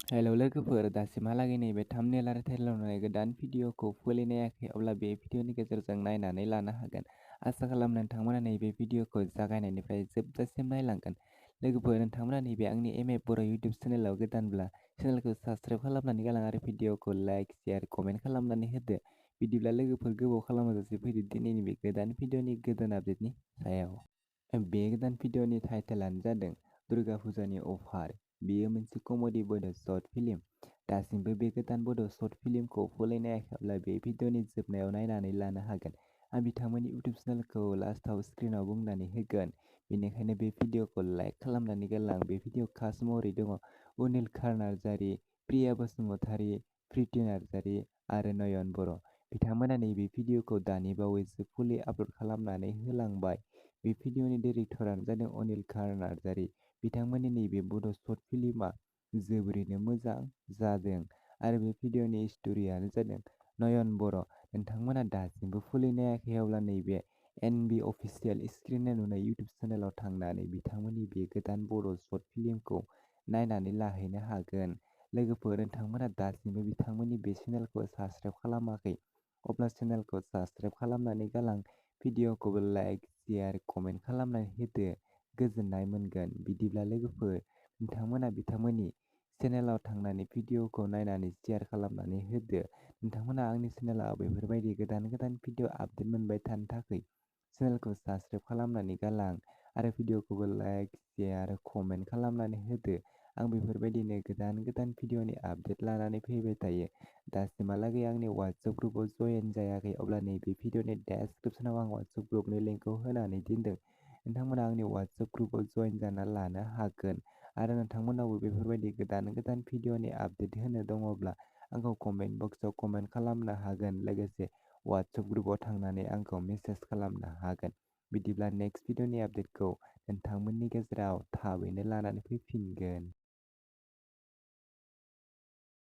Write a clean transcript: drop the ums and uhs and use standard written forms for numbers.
Hello लोगोफोर, दासिमहालागै नैबे थाम्बनेल आरो टाइटेलाव नुनाय गोदान भिडिअखौ फोलिनायाखै, अब्ला बे भिडिअनि गेजेरजों नायनानै लानो हागोन। आसा खालामो नोंथांमोना नैबे भिडिअखौ जागायनायनिफ्राय जोबजासिम नायलांगोन। लोगोफोर, नोंथांमोना नैबे आंनि बर' इउटिउब चेनेलाव गोदानब्ला चेनेलखौ साबस्क्राइब खालामनानै गालां आरो भिडिअखौ लाइक, शेयार, कमेन्ट खालामनानै होदो। बिदिब्ला लोगोफोर, गोबाव खालामाजासे फैदो दिनैनि बे गोदान भिडिअनि गोदान आपडेटनि सायाव। बे गोदान भिडिअनि टाइटेलानो जादों दुर्गा फुजानि अफार। बेयो मोनसे कमेडि बड' शर्ट फिल्म। दासिमबो बे गोदान बड' शर्ट फिल्मखौ फोलायनायाखैब्ला बे भिडिअनि जोबनायाव नायनानै लानो हागोन। आं बिथांमोननि इउटिउब चेनेलखौ लास्टआव स्क्रिनाव बुंनानै होगोन, बेनिखायनो बे भिडिअखौ लाइक खालामनानै गालां। बे भिडिअ कास्ट महरै दङ अनिल नार्जारि, प्रिया बसुमतारी, प्रिति नार्जारि आरो नयन बर'। बिथांमोना नैबे भिडिअखौ दानि बावैसो फुलि आपल'ड खालामनानै होलांबाय। बे भिडिअनि डिरेक्टरानो जादों अनिल नार्जारि। बिथांमोननि नैबे बड' शर्ट फिल्मआ जोबोरैनो मोजां जादों आरो बे भिडिअनि स्ट'रियानो जादों नयन बर'। नोंथांमोना दासिमबो फोलिनायाखै, अब्ला नैबे NB अफिसियेल स्क्रिनाव नुनाय इउटिउब चेनेलाव थांनानै बिथांमोननि बे गोदान बर' शर्ट फिल्मखौ नायनानै लाहैनो हागोन। लोगोफोर, नोंथांमोना दासिमबो बिथांमोननि बे चेनेलखौ साबस्क्राइब खालामाखै, अब्ला चेनेलखौ साबस्क्राइब खालामनानै गालां। भिडिअखौबो लाइक, शेयार, कमेन्ट खालामनानै होदो, गोजोननाय मोनगोन। बिदिब्ला लोगोफोर, नोंथांमोना बिथांमोननि चेनेलाव थांनानै भिडिअखौ नायनानै शेयार खालामनानै होदो। नोंथांमोना आंनि चेनेलाव बेफोरबायदि गोदान गोदान भिडिअ आपडेट मोनबाय थानो थाखाय चेनेलखौ साबस्क्राइब खालामनानै गालां आरो भिडिअखौबो लाइक, शेयार, कमेन्ट खालामनानै होदो। आं बेफोरबायदिनो गोदान गोदान भिडिअनि आपडेट लानानै फैबाय थायो। दासिमहालागै आंनि वाट्सएप ग्रुपआव जयेन जायाखै, अब्ला नैबे भिडिअनि डेस्क्रिप्सनाव आं वाट्सएप ग्रुपनि लिंकखौ होनानै दोनदों। नोंथांमोना आंनि वाट्सएप ग्रुपआव जयेन जाना लानो हागोन आरो नोंथांमोनावबो बेफोरबायदि गोदान गोदान भिडिअनि आपडेट होनो दङब्ला आंखौ कमेन्ट बक्सआव कमेन्ट खालामनो हागोन, लोगोसे वाट्सएप ग्रुपआव थांनानै आंखौ मेसेज खालामनो हागोन। बिदिब्ला नेक्स्ट भिडिअनि आपडेटखौ नोंथांमोननि गेजेराव थाबैनो लानानै फैफिनगोन।